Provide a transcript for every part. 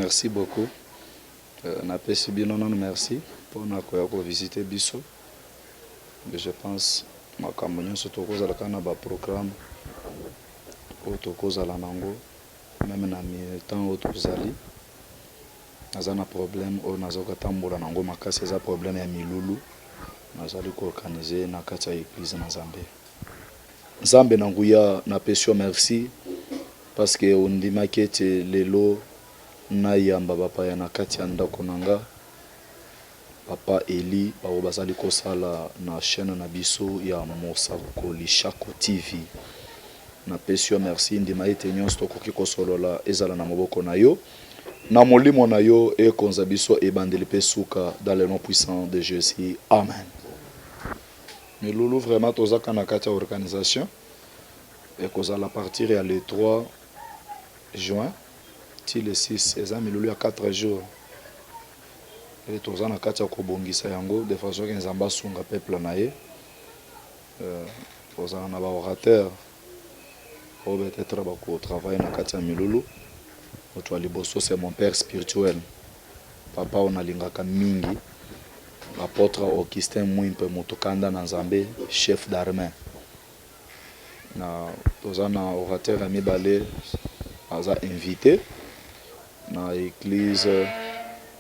Merci beaucoup. Napesi bino nanu merci pona koya ko visiter biso. Je pense makambo nyonso tokozala kaka na ba programme oyo tokozala nango meme na temps oyo tozali. Naza na problème oyo naza kotambola nango makasi, eza problème ya milulu nazali ko organiser na kati ya eglise na Nzambe. Nzambe na nguya, napesi yo merci parce que ondimaki ete lelo nayamba bapaya na kati ya ndako na nga, papa Elie, baoyo bazali kosala na chaine na biso ya Mosakoli Shako TV. Napesi yo merci, ndima ete nyonso tokoki kosolola ezala na moboko na yo, na molimo na yo ekonza biso ebandeli pe suka dans le nom puissant de Jesus. Amen. Milulu vraiment tozaka na kati ya organisation ekozala partir ya le 3 juin ti le 6, eza milulu ya 4 jours et toza na kati ya kobongisa yango de façon que Nzambe asunga peuple na ye. Tozala na ba orateur oyo peut-être bako travailler na kati ya milulu. Moto ya liboso c'est mon père spirituel, papa oyo nalingaka mingi, apôtre Augustin Mwimpe, moto kanda na Nzambe, chef d'armée. Na toza na orateur ya mibale aza invité na église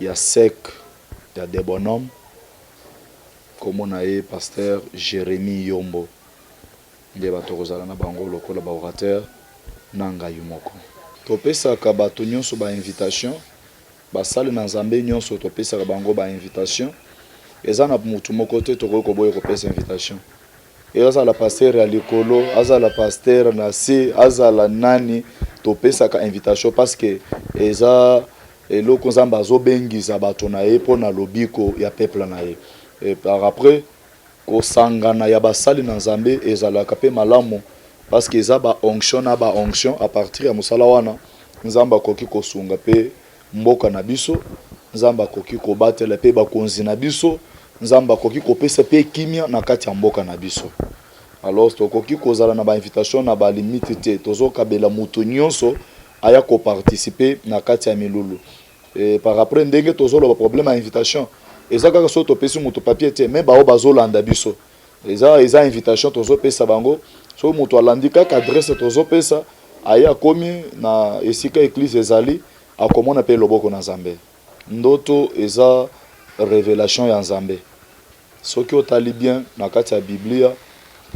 ya sec ya de bonhomme, kombo na ye pasteur Jérémie Yombo. Nde bato kozala na bango lokola ba orateur na ngai moko. Topesaka bato nyonso ba invitation, basali na Nzambe nyonso topesaka bango ba invitation. Eza na mutu moko te tokoki koboya kopesa invitation. Azala pasteur ya likolo, azala pasteur na se, azala nani, topesaka invitation parce que eza eloko Nzambe azobengisa bato na ye mpo na lobiko ya peuple na ye. Et par après, kosangana ya basali na Nzambe ezalaka pe malamu parce que eza ba onction na ba onction. A partir ya mosala wana, Nzambe akoki kosunga pe mboka na biso, Nzambe akoki kobatela pe bakonzi na biso, Nzambe akoki kopesa pe kimia na kati ya mboka na biso. Alors tokoki kozala na ba invitation na ba limite te, tozokabela moto nyonso aya ko participer na kati ya milulu. Et par après, ndenge tozoloba problème ya invitation eza kaka soki topesi moto papier te, mais bao bazolanda biso, eza invitation tozopesa bango. Soki moto alandi kaka adresse tozopesa, aye akomi na esika église ezali, akomona pe loboko na Nzambe. Ndoto eza révélation ya Nzambe. Soki otali bien na kati ya Biblia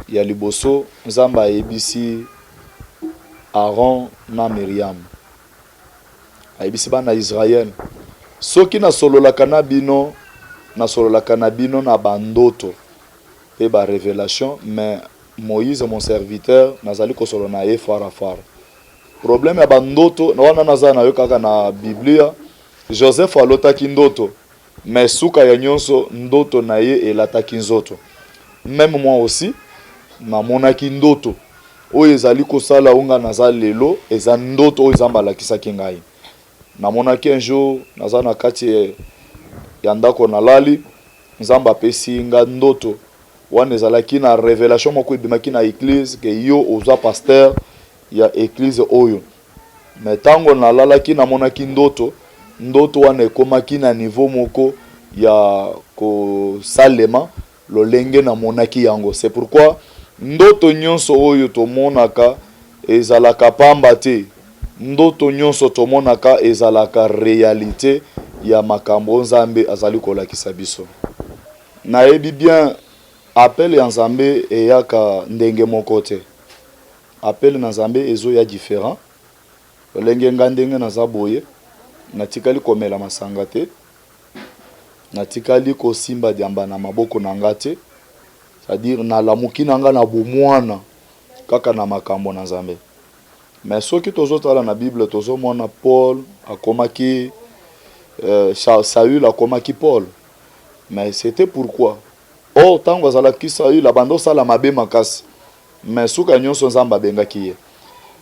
ya liboso, Nzambe ayebisi Aaron na Miriam, ayebisi bana Israël: soki nasololaka na bino, nasololaka na bino na bandoto pe ba révélation, mais Moïse mon serviteur nazali kosolola na ye fara fara. Problème ya bandoto wana naza na yo kaka na Biblia. Joseph alotaki ndoto, mais suka ya nyonso ndoto na ye elataki nzoto. Même moi aussi namonaki ndoto oyo ezali kosala oyo nga naza lelo, eza ndoto oyo Nzambe alakisaki ngai. Namonaki un jour naza na kati ya ndako nalali, Nzambe apesi nga ndoto wana ezalaki na révélation moko ebimaki na église ke yo oza pasteur ya église oyo. Mais tango nalalaki namonaki ndoto, ndoto wana ekomaki na niveau moko ya kosalema lolenge namonaki yango. C'est pourquoi ndoto nyonso oyo tomonaka ezalaka pamba te. Ndoto nyonso tomonaka ezalaka réalité ya makambo Nzambe azali kolakisa biso. Nayebi bien appel ya Nzambe eyaka ndenge moko te. Appel na Nzambe ezoya différent. Lolenge nga ndenge naza boye, natikali komela masanga te, natikali kosimba diamba na maboko na nga te, c'est-à-dire nalamuki na nga na bomwana kaka na makambo na Nzambe. Mais soki tozotala na Bible, tozomona Paul akomaki, Saül akomaki Paul. Mais c'était pourquoi? Or tango azalaki Saül abanda osala mabe makasi, mais suka nyonso Nzambe abengaki ye.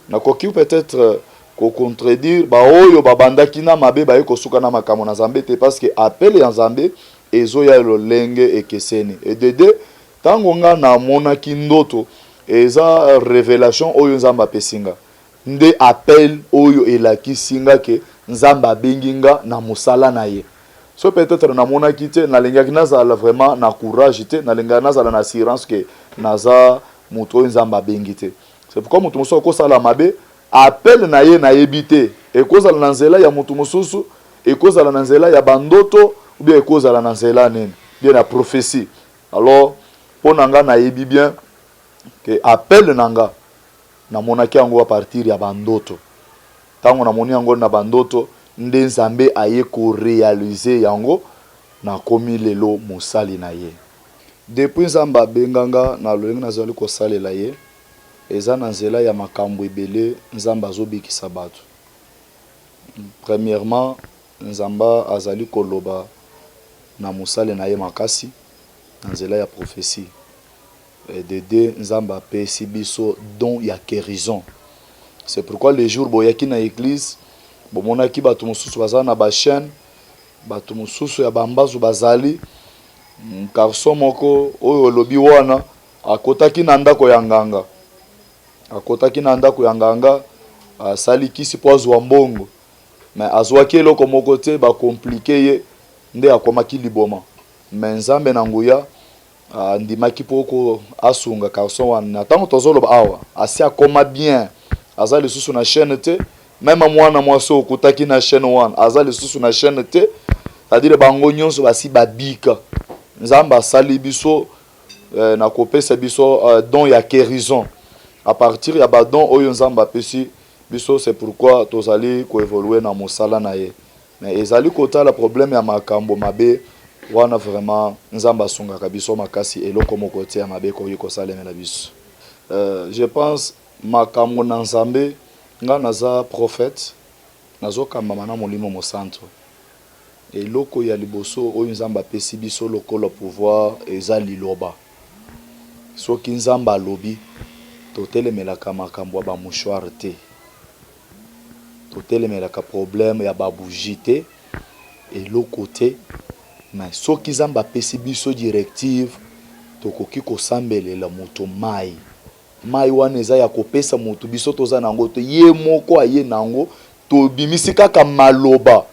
Nakoki peut-être ko contredire ba oyo babandaki na mabe baye kosuka na makambo na Nzambe te, parce que appel ya Nzambe ezoya lolenge ekeseni. Et de deux, tango nga namonaki ndoto eza révélation oyo Nzambe apesi nga, nde appel oyo elakisi nga ke Nzambe abengi nga na mosala na ye. So peut-être namonaki te, nalingaki nazala vraiment na courage te, nalingaki nazala na assurance ke naza moto oyo Nzambe abengi te. C'est pourquoi moto mosusu akosala mabe, appel na ye nayebi te, ekozala na nzela ya moto mosusu, ekozala na nzela ya bandoto, ou bien ekozala na nzela nini, bien na prophétie. Alors mpo na nga, nayebi bien ke appel na nga, namonaki yango à partir ya bandoto. Ntango namoni yango na bandoto, nde Nzambe aye koréaliser yango, nakomi lelo mosali na ye. Depuis Nzambe abenganga na lolenge nazali kosalela ye, eza na nzela ya makambo ebele. Nzambe azobikisa bato. Premièrement, Nzambe azali koloba na mosali na ye makasi na nzela ya prophétie. De deux, Nzambe apesi biso don ya guérison. C'est pourquoi le jour boyaki na église, bomonaki bato mosusu baza na bachaîne, bato mosusu ya bambazu bazali. Garçon moko oyo olobi wana akotaki na ndako ya nganga, akotaki na ndako ya nganga, asali kisi mpo azwa mbongo, mais azwaki eloko moko te. Bacompliquer ye nde akomaki liboma. Mais Nzambe na nguya andimaki mpo ko asunga garçon wana. Na ntango tozoloba awa, asi akoma bien, aza lisusu na chaîne te. Même mwana mwasi oyo okutaki na chaîne wana aza lisusu na chaîne te. C'est-à-dire bango nyonso basi babika. Nzambe asali biso na kopesa biso don ya guérison. À partir ya badon oyo Nzambe apesi biso, c'est pourquoi tozali koévoluer na mosala na ye. Mais ezali kotala problème ya makambo mabe wana, vraiment Nzambe asungaka biso makasi, eloko moko te ya mabe ekoki kosalemela biso. Je pense makambo na Nzambe, nga naza prophète, nazokambama na Molimo Mosantu. Eloko ya liboso oyo Nzambe apesi biso lokola pouvoir eza liloba. Soki Nzambe alobi, totelemelaka makambo ya bamouchoir te, totelemelaka problème ya babougie te, eloko te. Mais soki Nzambe apesi biso directive, tokoki kosambelela moto mai. Mai wana eza ya kopesa moto, biso toza nango te, ye moko aye nango. Tobimisi kaka maloba,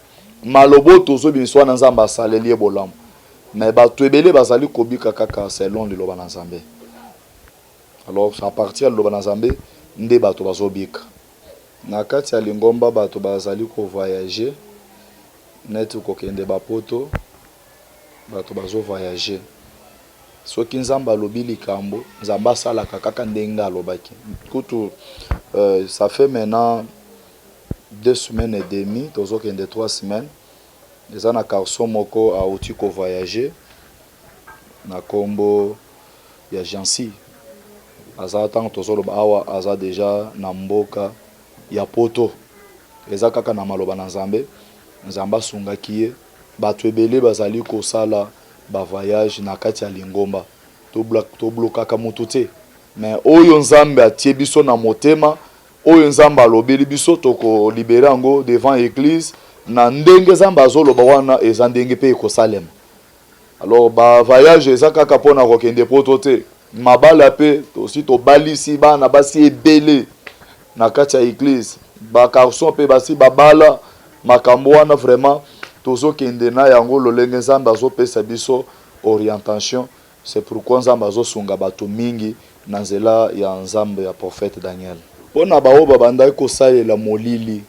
maloba oyo tozobimisa wana, Nzambe asaleli ye bolamu. Mais bato ebele bazali kobika kaka selon liloba na Nzambe. Alors à partir ya liloba na Nzambe nde bato bazobika. Na kati ya lingomba, bato bazali kovoyager, neti kokende bapoto, bato bazovoyager. Soki Nzambe alobi likambo, Nzambe asalaka kaka ndenge alobaki. Kutu ça fait maintenant 2 semaines et demi, tozokende 3 semaines, eza na garçon moko auti kovoyager na nkombo ya Jansi. Aza, ntango tozoloba awa, aza déjà na mboka ya poto. Eza kaka na maloba na Nzambe, Nzambe asungaki ye. Bato ebele bazali kosala bavoyage na kati ya lingomba. Toblokaka motu te, mais oyo Nzambe atie biso na motema, oyo Nzambe alobeli biso, tokolibérer yango devant église. Na ndenge Nzambe azoloba wana, eza ndenge mpe ekosalema. Alors bavoyage eza kaka mpona kokende poto te. Mabala mpe, tosi tobalisi bana basi ebele na kati ya église, bagarçon mpe basi babala. Makambo wana vraiment tozokende na yango lolenge Nzambe azopesa biso orientation. C'est pourquoi Nzambe azosunga bato mingi na nzela ya Nzambe ya prophète Daniel. Mpo na baoyo babandaki kosalela molili,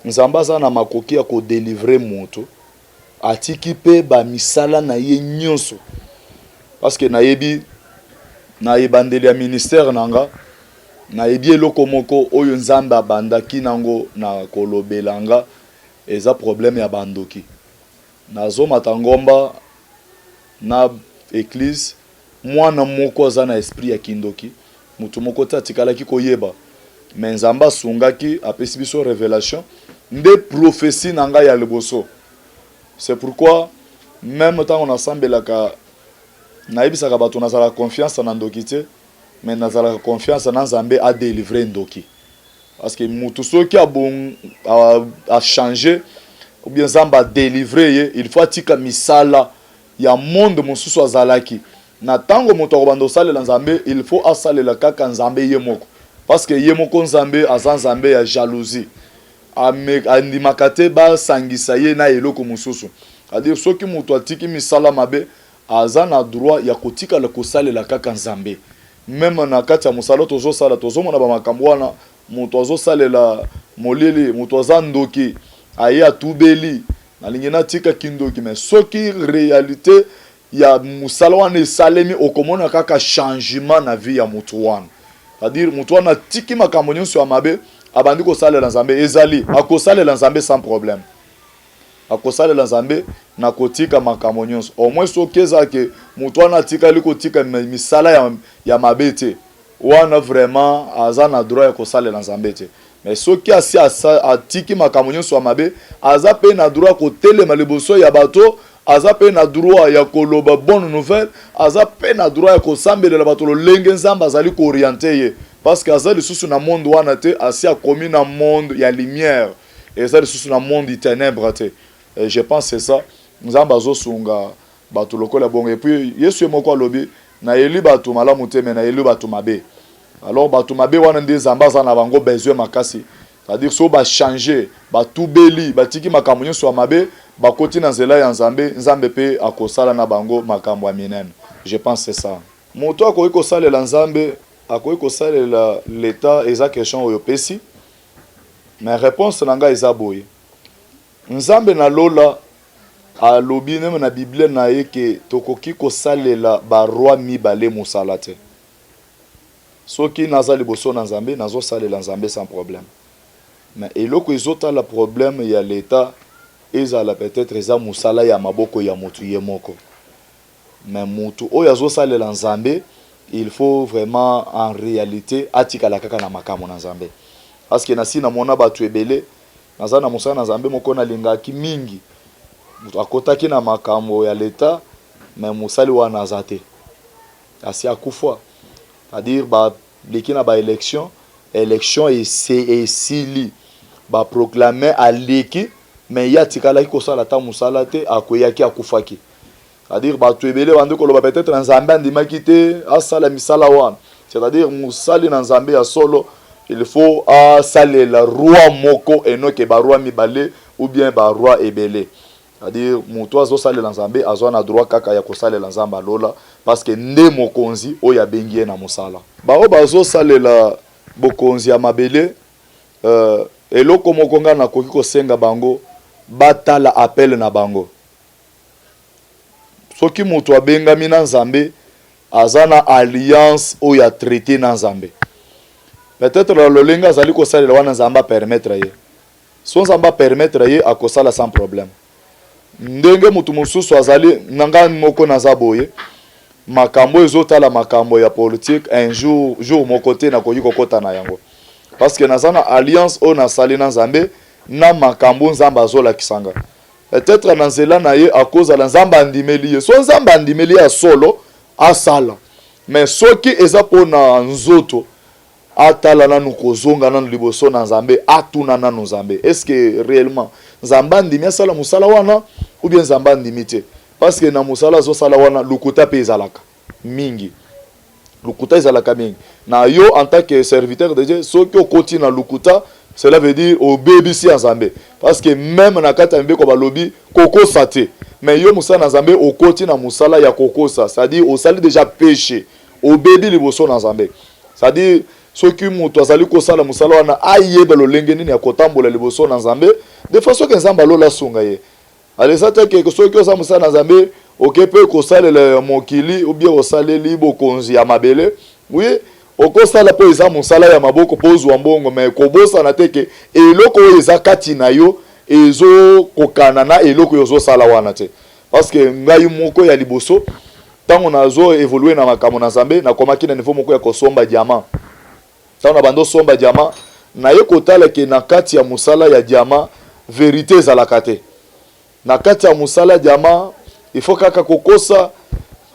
Nzambe aza na makoki ya kodélivrer moto, atiki mpe bamisala na ye nyonso. Parce que nayebi na ebandeli ya ministère na nga, nayebi eloko moko oyo Nzambe abandaki nango na kolobela nga, eza problème ya bandoki. Nazomata ngomba na église, mwana moko aza na esprit ya kindoki, motu moko te atikalaki koyeba. Mais Nzambe asungaki, apesi biso révélation, nde prophétie na ngai ya liboso. C'est pourquoi même ntango nasambelaka, nayebisaka bato, nazalaka confiance na ndoki te, mais nazalaka confiance na Nzambe adélivrer ndoki. Parce que motu soki achanger ou bien Nzambe adélivrer ye, il faut atika misala ya monde mosusu azalaki na. Ntango moto akobanda kosalela Nzambe, il faut asalela kaka Nzambe ye moko, parce que ye moko Nzambe aza Nzambe ya jalousie. Andimaka te basangisa ye na eloko mosusu. C'est-à-dire, soki moto atiki misala mabe, aza na droit ya kotikala kosalela kaka Nzambe. Même na kati ya mosala tozosala, tozomona bamakambo wana: moto azosalela molili, moto aza ndoki, aye atubeli, nalingi natika kindoki. Mais soki réalité ya mosala wana esalemi, okomona kaka changement na vie ya moto wana. C'est-à-dire, moto wana atiki makambo nyonso ya mabe, abandi kosalela Nzambe. Ezali akosalela Nzambe sans problème, akosalela Nzambe na kotika makambo nyonso. Au moins soki eza ke moto wana atikali kotika misala ya mabe te, wana vraiment aza na droit ya kosalela Nzambe te. Mais soki asi atiki makambo nyonso ya mabe, aza mpe na droit kotelema liboso ya bato, aza mpe na droit ya koloba bonne nouvelle, aza mpe na droit ya kosambelela bato lolenge Nzambe azali koorienter ye, parce que aza lisusu na monde wana te, asi akomi na monde ya lumière, eza lisusu na monde ténèbre te. Et je pense c'est ça. Nzambe azosunga bato lokola bongo. Et puis Yesu ye moko alobi: nayeli bato malamu te, mais nayeli bato mabe. Alors bato mabe wana nde Nzambe aza na bango besoin makasi. C'est-à-dire, so bachanger, batubeli, batiki makambo nyonso ya mabe, bakoti na nzela ya Nzambe, Nzambe mpe akosala na bango makambo ya minene. Je pense c'est ça. Moto akoki kosalela Nzambe, akoki kosalela l'État, eza question oyo opesi. Mais réponse na ngai eza boye: Nzambe na lola alobi même na Biblia na ye ke tokoki kosalela baroi mibale mosala te. Soki naza liboso na Nzambe, nazosalela Nzambe sans problème. Mais eloko ezotala problème ya l'État, ezala peut-être eza mosala ya maboko ya motu ye moko. Mais motu oyo azosalela Nzambe, il faut vraiment en réalité atikala kaka na makambo na Nzambe, parce que nasi namona bato ebele. Naza na mosala na Nzambe moko nalingaki mingi, moto akotaki na makambo ya l'État, mais mosali wana aza te, asi akufa. C'est-à-dire, baleki na baélection, élection esili, baproclame aleki, mais ye atikalaki kosala ata mosala te, akweyaki, akufaki. C'est-à-dire, bato ebele bandi koloba peut-être na Nzambe andimaki te asala misala wana. C'est-à-dire, mosali na Nzambe ya solo, il faut asalela roi moko enoke baroi mibale ou bien baroi ebele. C'est-à-dire, moto azosalela Nzambe azwa na droit kaka ya kosalela Nzambe alola, parce que nde mokonzi oyo abengi ye na mosala. Bao bazosalela bokonzi ya mabele, eloko moko ngai nakoki kosenga bango, batala appel na bango. Soki moto abengami na Nzambe, aza na alliance oyo atraité na Nzambe, peut-être na lolenge azali kosalela wana, Nzambe apermettre ye. So Nzambe apermettre ye, akosala sans problème. Ndenge motu mosusu azali na ngai moko, naza boye, makambo ezotala makambo ya politique, un jour, jour moko te nakoki kokɔta na yango, parce que naza na alliance oyo nasali na Nzambe, na makambo Nzambe azolakisa nga. Peut-être na nzela na ye akozala Nzambe andimeli ye. So Nzambe andimeli ye ya solo, asala. Mais soki eza mpona nzoto, atala nanu, kozonga nanu liboso na Nzambe, atuna nanu Nzambe: est ce que réellement Nzambe andimi asala mosala wana ou bien Nzambe andimi te? Parce que na mosala azosala wana, lokuta mpe ezalaka mingi, lokuta ezalaka mingi. Na yo en tant que serviteur de Dieu, soki okoti na lokuta, cela veut dire obebisi ya Nzambe, parce que même na kati ya mibeko balobi kokosa te. Mais yo mosala na Nzambe, okoti na mosala ya kokosa, c'est-à-dire osali déjà péché, obebi liboso na Nzambe. C'est-à-dire, soki moto azali kosala mosala wana, ayeba lolenge nini ya kotambola liboso na Nzambe, de façon ke Nzambe alola asunga ye. Aleza te ke soki oza mosala na Nzambe, oke mpe kosalela mokili ou bien osaleli bokonzi ya mabele. Oui, okosala mpo eza mosala ya maboko mpo ozwa mbongo, mais kobosana te ke eloko oyo eza kati na yo ezokokana na eloko oyo ozosala wana te. Parce que ngai moko ya liboso, ntango nazo évoluer na makambo na Nzambe, nakomaki na niveau moko ya kosomba diamant. Ntango na bando osomba diamant, naye kotala ke na kati ya mosala ya diamant, vérité ezalaka te. Na kati ya mosala ya diamant, il faut kaka kokosa.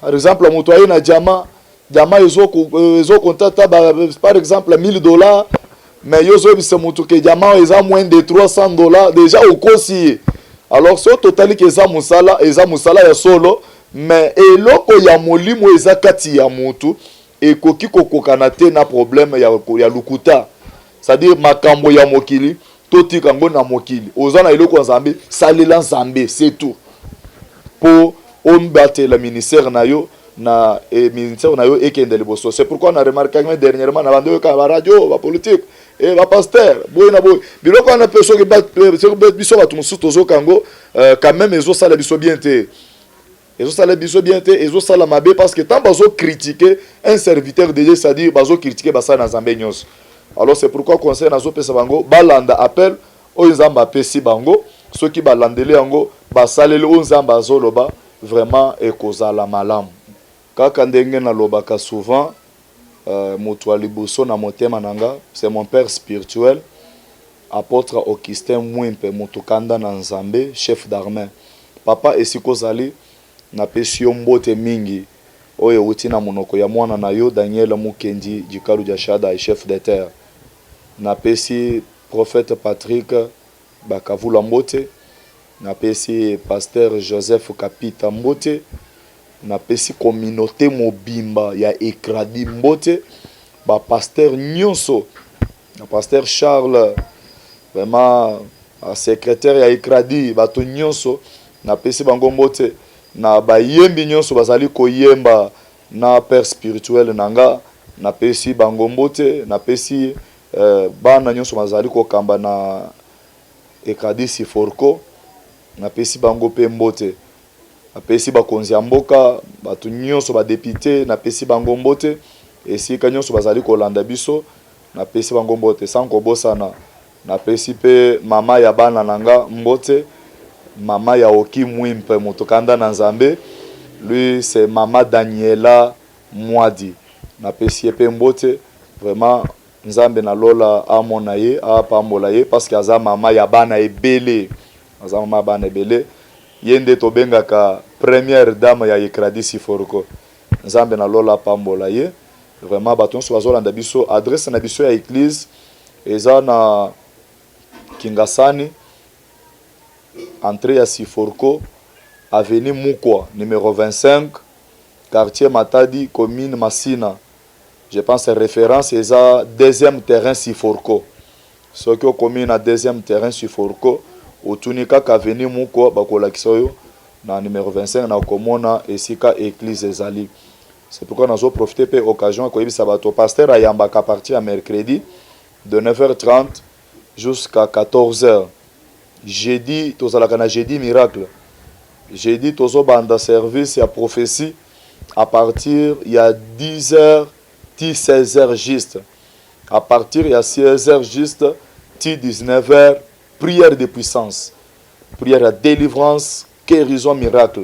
Par exemple, moto aye na diamant, diamant ezokonta ata par exemple 1000 $, mais yo ozoyebisa moto ke diamant eza moins de 300 $, déjà okosi ye. Alors so totali ke eza mosala, eza mosala ya solo, mais eloko ya molimo eza kati ya motu ekoki kokokana te na problème ya lukuta, c'est-à-dire makambo ya mokili. Totika yango na mokili. Oza na eloko ya Nzambe, salela Nzambe, c'est tout. Po obatela ministère na yo na e, ministère na yo ekende liboso. C'est pourquoi na remarquaki dernièrement na bando yoka ba radio, ba politique e ba pasteur boye na boye, biloko wana mpe soki biso bato mosusu tozoka yango, quand même ezosala biso bien te, ezosala biso bien te, ezosala mabe, parce que tant bazocritiquer un serviteur de Dieu, c'est-à-dire bazocritiquer basala na Nzambe nyonso. Alors c'est pourquoi conseil nazopesa bango, balanda appel oyo Nzambe apesi bango. Soki balandeli yango, basaleli oyo Nzambe azoloba, vraiment ekozala malamu. Kaka ndenge nalobaka souvent, moto ya liboso na motema na nga, c'est mon père spirituel, apôtre Augustin Mwimpe, moto kanda na Nzambe, chef d'armée. Papa, esika ozali, napesi yo mbote mingi oyo euti na monoko ya mwana na yo Daniel Mukendi Dikalu dia Shada, chef de terre. Napesi prophète Patrick Bakavula mbote, napesi pasteur Joseph Kapita mbote, napesi communauté mobimba ya Ekradi mbote, bapasteur nyonso na pasteur Charles, vraiment secrétaire ya Ekradi, bato nyonso napesi bango mbote, na bayembi nyonso bazali koyemba na père spirituel na nga, napesi bango mbote. Napesi bana nyonso bazali kokamba na Ekradi Siforco, napesi bango mpe mbote. Napesi bakonzi ya mboka, bato nyonso, badéputé, napesi bango mbote. Esika nyonso bazali kolanda biso, napesi bango mbote. Sans kobosana, napesi mpe mama ya bana na nga mbote, mama ya Oki Mwimpe, moto kanda na Nzambe, lui c'est mama Daniela Mwadi, napesi ye mpe mbote. Vraiment Nzambe na lola amona ye, apambola ye, parce que aza mama ya bana ebele, aza mama ya bana ebele. Ye nde tobengaka première dame ya Ekradi Siforco. Nzambe na lola apambola ye vraiment. Bato nyonso bazolanda biso, adresse na biso ya église eza na Kingasani, entrée ya Siforco, avenue Mukwa numéro 25, quartier Matadi, commune Masina. Je pense référence eza deuxième terrain Siforco. Soki okomi na deuxième terrain Siforco, otuni kaka avenue Mukwa, bakolakisa oyo na numéro 25 na komona esika église ezali. C'est pourquoi nazoprofite mpe occasion koyebisa bato, pasteur ayambaka à partir ya mercredi de 9h30 jusqu'à 14h. Jeudi tozalaka na jeudi miracle. Jeudi tozobanda service ya prophétie à partir ya 10h ti 16h juste. À partir ya 16h juste ti 19h, prière de puissance, prière ya délivrance, guérison, miracle,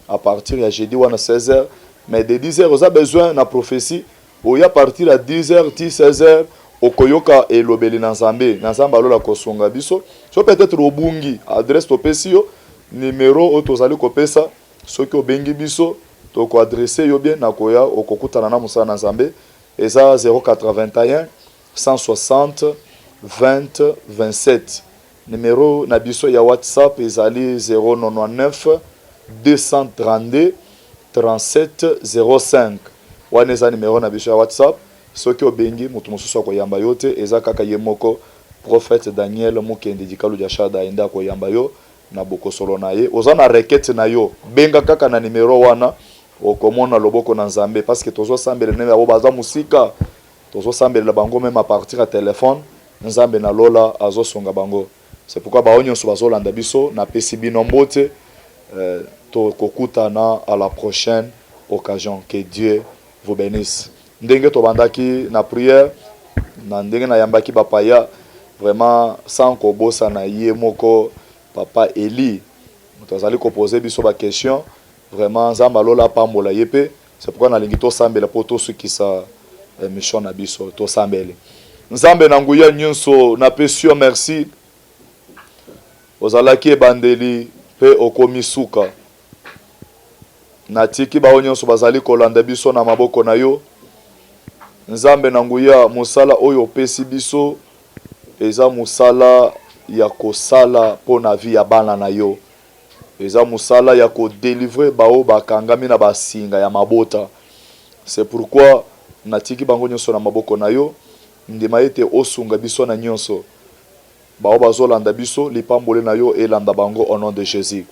à partir ya jeudi wana 16h. Mais de 10h, oza besoin na prophétie, oya partir ya 10h ti 16h, okoyoka elobeli na Nzambe, na Nzambe alola kosunga biso. So peut-être obungi adresse topesi yo, numéro oyo tozali kopesa, soki obengi biso, tokoadresse yo bien na koya, okokutana na mosala na Nzambe. Eza 081 160 20 27. Numéro na biso ya WhatsApp ezali 099 232 37 05. Wana eza numéro na biso ya WhatsApp. Soki obengi, moto mosusu akoyamba yo te, eza kaka ye moko prophète Daniel Mokende Dikalu dia Shada nde akoyamba yo na bokosolo na ye. Oza na requête na yo, benga kaka na numéro wana, okomona loboko na Nzambe, parce que tozosambela ndenge bango baza mosika, tozosambelela bango même à partir ya telefone. Nzambe na lola azosonga bango. C'est pourquoi bao nyonso bazolanda biso, napesi bino mbote. Tokokutana à la prochaine occasion. Que Dieu vous bénisse. Ndenge tobandaki na prière, na ndenge nayambaki bapaya, vraiment sans kobosana ye moko papa Eli, moto azali kopose biso baquestion, vraiment Nzambe alola apambola ye mpe. C'est pourquoi nalingi tosambela mpo tosukisa mission na biso. Tosambele. Nzambe na nguya nyonso, napesi yo merci. Ozalaki ebandeli mpe okomi suka. Natiki bao nyonso bazali kolanda biso na maboko na yo, Nzambe na nguya. Mosala oyo opesi biso eza mosala ya kosala mpo na vie ya bana na yo, eza mosala ya kodélivrer bao bakangami na basinga ya mabota. C'est pourquoi natiki bango nyonso na maboko na yo. Ndima ete osunga biso na nyonso. Baoyo bazolanda biso, lipamboli na yo elanda bango au nom de Jesus.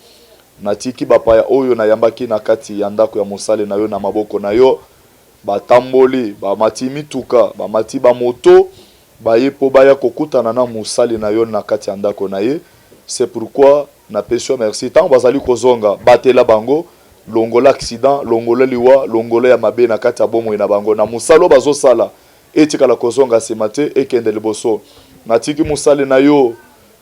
Natiki bapaya oyo nayambaki na kati ya ndako ya mosali na yo na maboko na yo. Batamboli, bamati mituka, bamati ba moto, baye mpo baya kokutana na mosali na yo na kati ya ndako na ye. C'est pourquoi napesi yo merci. Tango bazali kozonga, batela bango, longola accident, longola liwa, longola ya mabe na kati ya bomoi na bango. Na mosala oyo bazosala, etikala kozonga sima te, ekende liboso. Natiki mosali na yo,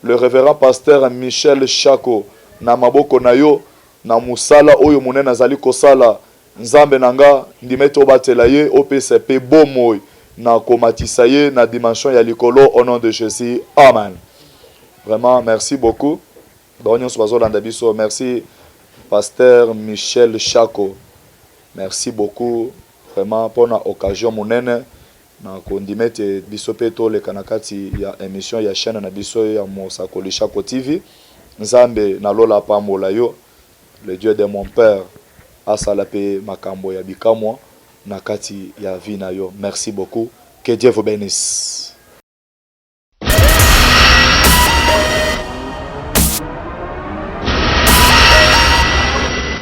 le reverend pasteur Michel Shako, na maboko na yo, na mosala oyo monene azali kosala. Nzambe na nga, ndima ete obatela ye, opesa ye pe bomoi na komatisa ye na dimension ya likolo au nom de Jesus. Amen. Vraiment merci beaucoup bango nionso bazolanda biso. Merci pasteur Michel Shako. Merci beaucoup vraiment pona occasion monene na kondima ete biso pe toleka na kati ya emission ya chaine na biso ya Mosakoli Shako TV. Nzambe na lola apambola yo. Le Dieu de mon père asala pe makambo ya bikamwa na kati ya vie na yo merci beaucoup que Dieu vous benisse.